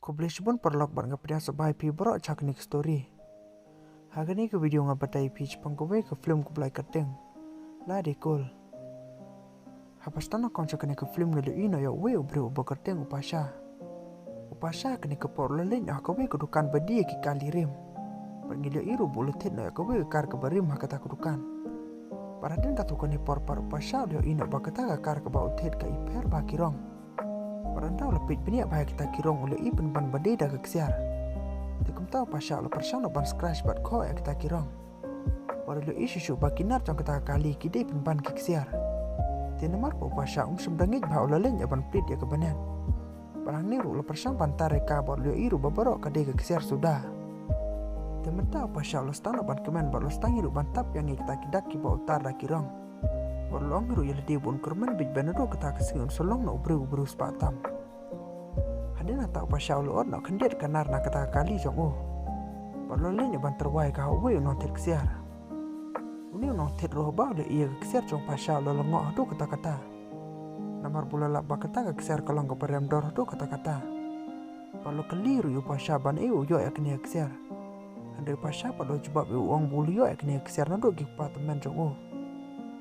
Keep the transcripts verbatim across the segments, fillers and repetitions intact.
Khublei shibun paralok bad nga pdiang sngewbha ïa phi baroh sha kane ka story. Ha kane ka video nga batai ïa phi shaphang kawei ka film kaba la kyrteng La Dekol. Haba sdang noh kong sha kane ka film ngi la ïohi noh ïa uwei u briew uba kyrteng u Pasha. U Pasha ha kane ka por u la leit noh ha kawei ka dukan ba die ïa ki kali rim. Bad ngi la ïohi ruh ba u la thied noh ïa kawei ka kar kaba rim ha kata ka dukan. Bad hadien katto katne por pat u Pasha u la ïohi noh ba kata ka kar kaba u thied ka i pher bha ki rong. Bad ynda u la peit bniah bha ïa kita ki rong u la ïohi pynban ba dei da ka ksiar. Te kumta u Pasha u la pyrshang noh ban scratch bad khoh ïa kita ki rong. Bad u la ïohi shuh shuh ba ki nar jong kata ka kali ki dei pynban ki ksiar. Te namar ba u Pasha um shym da ngeit bha u la leit noh ban plied ïa ka bneng. Bad hangne ruh u la pyrshang ban tar ïa ka bad u la ïohi ruh ba baroh ka dei ka ksiar suda. Te mynta u Pasha u la sdang noh ban kmen bad u la sdang hi ruh ban tap ïa ngi kita ki dak kiba u tar da ki rong. Bad u la ong hi ruh ïa lade ba un kyrmen beit ba naduh kata ka sngi un sa long noh u briew u briew spah tam. Hadien nangta u Pasha u la ot noh khyndiat ka nar na kata ka kali jong u. Bad u la leit noh ban tyrwa ïa ka ha uwei u nongthied ksiar. Une u nongthied ruh haba u la ïohi ïa ka ksiar jong u Pasha u la lyngngoh haduh katta katta. Namar ba u la lap ba kata ka ksiar ka long kaba rem dor haduh katta katta. Bad u la kylli ruh ïa u Pasha ban ïoh ïa kane ka ksiar. Hynrei u Pasha pat u la jubab ïa u, u ong ba u la ïoh ïa kane ka ksiar naduh ki kpa tymmen jong u.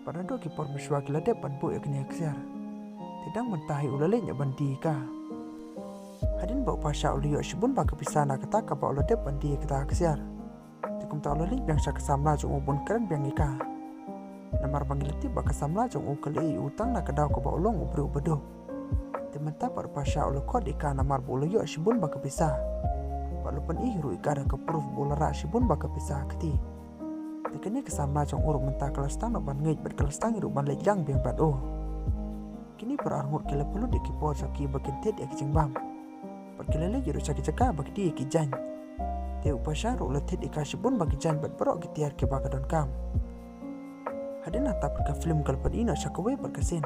Bad naduh ki por mynshuwa ki la dep ban buh ïa kane ka ksiar. Te dang mynta hi u la leit noh ban die ïa ka. Hadien ba u Pasha u la ïoh shibun bha ka pisa na kata kaba u la dep ban die ïa kata ka ksiar. Te kumta u la leit biang sha ka samla jong u ban kren biang ïa ka. Namar ba ngi la tip ba ka samla jong u ka la ïeh ïa u tang na ka daw kaba u long u briew uba duk. Te mynta pat u Pasha u la khot ïa ka namar ba u la ïoh shibun bha ka pisa. Bad u la pyni ruh ïa ka da ka proof ba u la rah shibun bha ka pisa ha kti. Te kane ka samla jong u ruh mynta ka la sdang noh ban ngeit bad ka la sdang hi ruh ban leit lang biang bad u. Kine para arngut ki la pynlut ïa ki por jong ki ba kin thied ïa ki jingbam. Bad ki la leit ruh sha ki jaka ba ki die ïa ki jaiñ. Te u Pasha ruh u la thied ïa ka shibun bha ki jaiñ bad baroh ki tiar kiba ka donkam. Hadien nangta pat ka film ka la pyni noh sha kawei pat ka scene.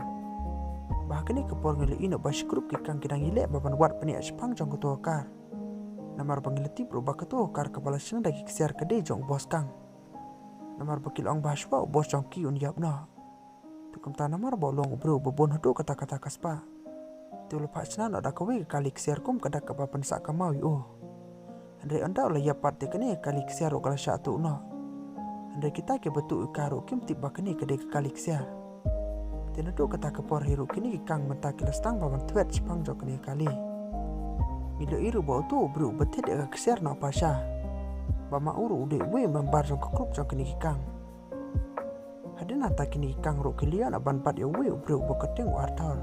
Ba ha kane ka por ngi la ïohi noh ba shi group ki kang ki dang ïaleh ba ban wad bniah shaphang jong kato ka kar. Namar ba ngi la tip ruh ba kato ka kar kaba la shna da ki ksiar ka dei jong u boss kang. Namar ba ki la ong ba hashwa u boss jong ki un ïap noh. Te kumta namar ba u long u briew uba bun haduh katta katta ka spah. Te u la phah shna noh da kawei ka kali ksiar kum ka dak kaba pynsah kynmaw ïa u. Hynrei ynda u la ïap pat te kane ka kali ksiar ruh ka la shah tuh noh. Hynrei kita kiba tuh ïa ka ruh kim tip ba kane ka dei ka kali ksiar. Te naduh kata ka por hi ruh kine ki kang mynta ki la sdang bha ban thwet shaphang jong kane ka kali. Ngi la ïohi ruh ba uto u briew uba thied ïa ka ksiar na u Pasha. Ba ma u ruh u dei uwei u member jong ka group jong kine ki kang. Hadien nangta kine ki kang ruh ki la ïoh noh ban bat ïa uwei u briew uba kyrteng u Arthur.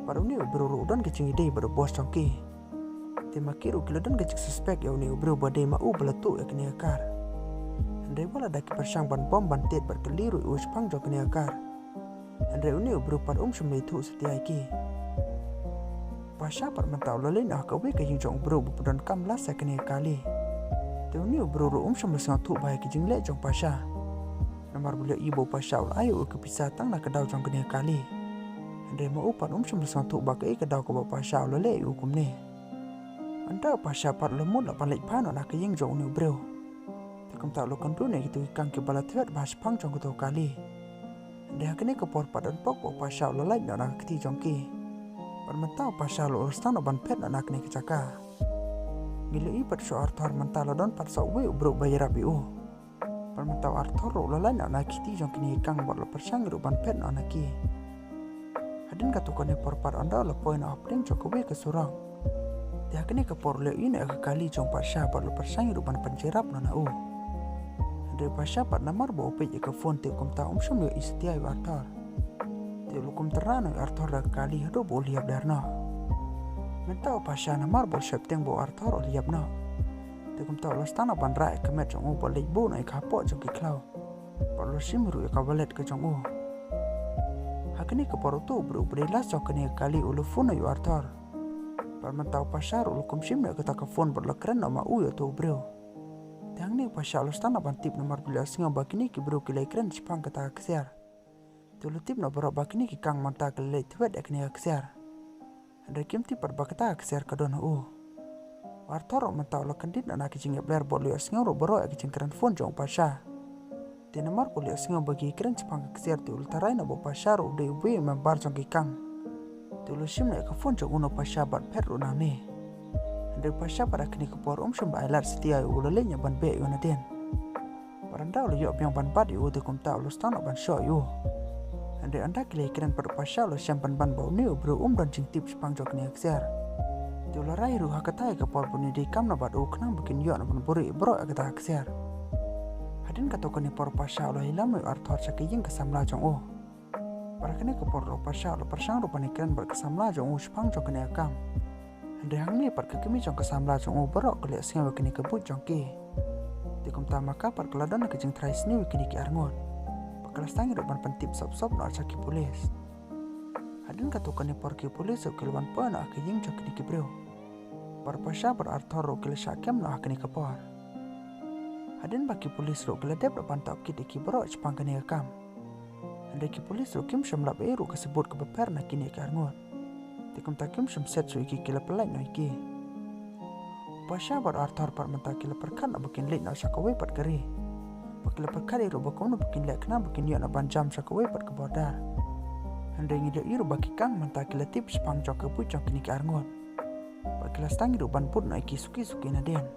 Bad une u briew ruh u don ka jingïadei bad u boss jong ki. Te ma ki ruh ki la don ka jingsuspek ïa une u briew ba dei ma u ba la tuh ïa kane ka kar. Hynrei wat lada ki pyrshang ban bom ban tied bad kylli ruh ïa u shaphang jong kane ka kar. Hynrei une u briew pat um shym la ïathuh satia ïa ki. Pasha pat mynta u la leit noh ha kawei ka ïing jong u briew ba pyndonkam lashai kane ka kali. Te une u briew ruh um shym la sngewthuh bha ïa ki jingleh jong u Pasha. Namar ba u la ïohi ba u Pasha u la ai ïa u ka pisa tang na ka daw jong kane ka kali. Hynrei ma u pat um shym la sngewthuh ba kaei ka daw kaba u Pasha u la leh ïa u kumne. Ynda u Pasha pat u la mut lah ban leit phai noh na ka ïing jong une u briew. Te kumta u la kynduh noh ïa kito ki kang kiba la thwet bha shaphang jong kato ka kali. Hynrei ha kane ka por pat don pok ba u Pasha u la lait noh na ka kti jong ki. Bad mynta u Pasha u la sdang noh ban phet noh na kane ka jaka. Ngi la ïohi pat shuh u Arthur mynta la don pat sa uwei u briew ba ïarap ïa u. Bad mynta u Arthur ruh u la lait noh na ka kti jong kine ki kang bad u la pyrshang ruh ban phet noh na ki. Hadien katto katne por pat ynda u la poi noh hapdeng jong kawei ka surok. Te ha kane ka por u la ïohi noh ïa ka kali jong u Pasha bad u la pyrshang ruh ban pynjyrap noh na u. Hynrei u Pasha pat namar ba u peit ïa ka phone te kumta um shym la ïohi satia ïa u Arthur. Te u la kum tyrwa noh ïa u Arthur da ka kali haduh ba u la ïap der noh. Mynta u Pasha namar ba u sheptieng ba u Arthur u la ïap noh. Te kumta u la sdang noh ban rah ïa ka met jong u bad leit buh noh ïa ka hapoh jong ki khlaw. Bad u la shim ruh ïa ka wallet ka jong u. Ha kane ka por uto u briew uba dei lashai jong kane ka kali u la phone noh ïa u Arthur. Bad mynta u Pasha ruh u la kum shim noh ïa kata ka phone bad u la kren noh ma u ïa uto u briew. Te hangne u Pasha u la sdang noh ban tip namar ba u la sngew ba kine ki briew ki la ïakren shaphang kata ka ksiar. Te u la tip noh baroh ba kine ki kang mynta ki la leit thwet ïa kane ka ksiar. Hynrei kim tip pat ba kata ka ksiar ka don ha u. U Arthur ruh mynta u la kyndit noh na ki jingïapler bad u la ïohsngew ruh baroh ïa ki jingkren phone jong u Pasha. Te namar ba u la ïohsngew ba ki kren shaphang ka ksiar te u la tharai noh ba u Pasha ruh u dei uwei u member jong ki kang. Te u la shim noh ïa ka phone jong u na u Pasha bad phet ruh nangne. Hynrei u Pasha pat ha kane ka por um shym la ai lad satia ïa u, u la leit noh ban beh ïa u nadien. Bad ynda u la ïoh biang ban bat ïa u, te kumta u la sdang noh ban shoh ïa u. Hynrei ynda ki la ïakren bad u Pasha, u la shem pynban ba une u briew um don jingtip shaphang jong kane ka ksiar. Te u la rai ruh ha kata ka por ba une u dei kam noh bad u khnang ba kin ïoh noh ban buhrieh baroh ïa kata ka ksiar. Hadien katto katne por u Pasha u la ïalam noh ïa u Arthur sha ka ïing ka samla jong u. Bad ha kane ka por u Pasha u la pyrshang ruh ban ïakren bad ka samla jong u shaphang jong kane ka kam. Hynrei hangne pat ka kmie jong ka samla jong u baroh ka la ïohsngew ïa kane ka buit jong ki. Te kumta ma ka pat ka la don ka jingtharai sniew ïa kine ki arngut. Bad ka la sdang ruh ban pyntip sop sop noh sha ki pulit. Hadien katto katne por ki pulit ruh ki la wan poi noh ha ka ïing jong kine ki briew. Bad u Pasha bad u Arthur ruh ki la shah kem noh ha kane ka por. Hadien ba ki pulit ruh ki la dep noh ban tohkit ïa ki baroh shaphang kane ka kam. Hynrei ki pulit ruh kim shym lap ei ruh ka sabut kaba pher na kine ki arngut. Te kumta kim shym siat shuh ïa ki, ki la pyllait noh ïa ki. U Pasha bad u Arthur pat mynta ki la pyrkhat noh ba kin leit noh sha kawei pat ka ri. Bad ki la pyrkhat ei ruh ba kumno ba kin leh khnang ba kin ïoh noh ban jam sha kawei pat ka border. Hynrei ngi la ïohi ruh ba ki kang mynta ki la tip shaphang jong ka buit jong kine ki arngut. Bad ki la sdang ruh ban bud noh ïa ki suki suki nadien.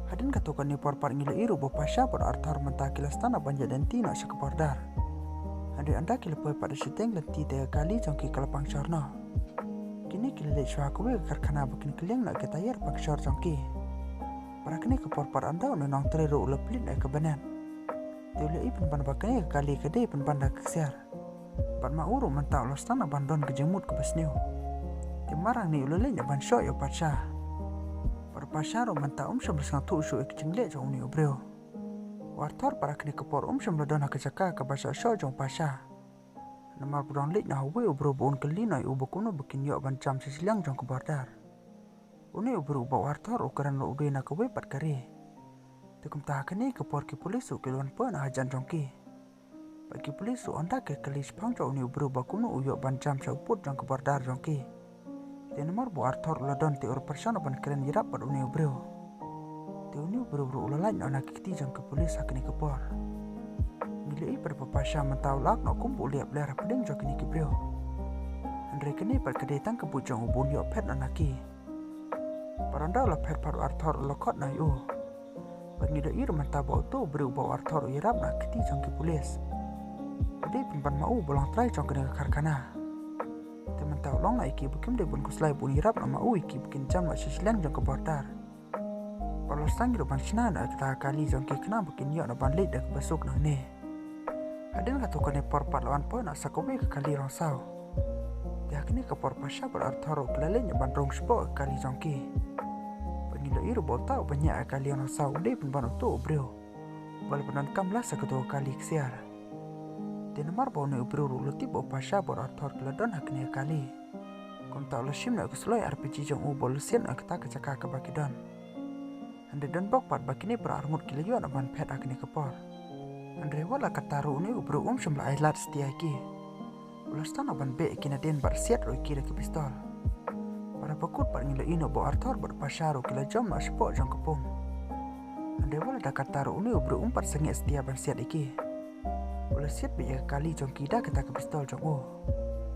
Hadien katto katne por pat ngi la ïohi ruh ba u Pasha bad u Arthur mynta ki la sdang noh ban ïaid lynti noh sha ka border. Hynrei ynda ki la poi pat da shiteng lynti te ka kali jong ki ka la pang shor noh. Kine ki la leit shuwa ha kawei ka karkhana ba kin kylliang noh ïa ka taïer pang shor jong ki. Bad ha kane ka por pat ynda une u nongtrei ruh u la plie noh ïa ka bneng. Te u la ïohi pynban ba kane ka kali ka dei pynban da ka ksiar. Bad ma u ruh mynta u la sdang noh ban don ka jingmut kaba sniew. Te mar hangne u la leit noh ban shoh ïa u Pasha. Bad u Pasha ruh mynta um shym la sngewthuh shuh ïa ka jingleh jong une u briew. U Arthur pat ha kane ka por um shym la don ha ka jaka kaba shah shoh jong u Pasha. Namar ba u dang leit noh ha uwei u briew ba un kylli noh ïa u ba kumno ba kin ïoh ban jam sha shiliang jong ka border. Une u briew uba u Arthur u kren ruh u dei na kawei pat ka ri. Te kumta ha kane ka por ki pulit ruh ki la wan poi noh hajan jong ki. Bad ki pulit ruh ynda ki kylli shaphang jong une u briew ba kumno u ïoh ban jam sha u pud jong ka border jong ki. Te namar ba u Arthur u la don te u la pyrshang ban kren ïarap bad une u briew. Te une u briew ruh u la lait noh na ki kti jong ki pulit ha kane ka por. Ngi la ïohi pat ba u Pasha mynta u la act noh kum ba u la ïap ler hapdeng jong kine ki briew. Hynrei kane pat ka dei tang ka buit jong u ba un ïoh phet noh na ki. Bad ynda u la phet pat u Arthur u la khot noh ïa u. Bad ngi la ïohi ruh mynta ba uto u briew uba u Arthur u ïarap na ka kti jong ki pulit u dei pynban ma u uba long trai jong kane ka karkhana. Te mynta u la ong noh ïa ki ba kim dei ban khuslai ba un ïarap noh ma u ïa ki ba kin jam noh sha shiliang jong ka border. Bad u la sdang ruh ban shna noh ïa kata ka kali jong ki khnang ba kin ïoh noh ban leit da kaba suk nangne. Hadien katto katne por pat la wan poi noh sa kawei ka kali rong saw. Te ha kane ka por u Pasha bad u Arthur ruh ki la leit noh ban rung shapoh ka kali jong ki. Bad ngi la ïohi ruh ba uta uba ñiah ïa ka kali rong saw u dei pynban uto u briew uba la pyndonkam la sa kato ka kali ksiar. Te namar ba une u briew ruh u la tip ba u Pasha bad u Arthur ki la don ha kane ka kali, kumta u la shim noh ïa ka suloi R P G jong u bad u la siat noh ïa kata ka jaka kaba ki don. Hynrei don bok pat ba kine para arngut ki la ïoh noh ban phet ha kane ka por. Hynrei wat la katta ruh une u briew um shym la ai lad satia ïa ki. U la sdang noh ban beh ïa ki nadien bad siat ruh ïa ki da ka pistol. Bad haba kut pat ngi la ïohi noh ba u Arthur bad u Pasha ruh ki la jam noh shapoh jong ka pung. Hynrei wat la da katta ruh une u briew um pat sangeh satia ban siat ïa ki. U la siat beit ïa ka kali jong ki da kata ka pistol jong u.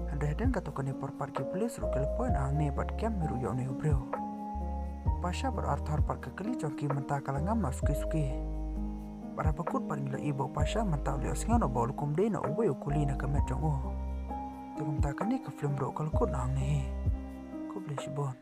Hynrei hadien katto katne por pat ki pulit ruh ki la poi noh hangne bad kem hi ruh ïa une u briew. U Pasha bad u Arthur pat ka kali jong ki mynta ka la ngam noh suki suki. Bad haba kut pat ngi la ïohi ba u Pasha mynta u la ïohsngew noh ba u la kum dei noh uwei u kuli na ka met jong u. Te kumta kane ka film ruh ka la kut noh hangne hi. Khublei shibun.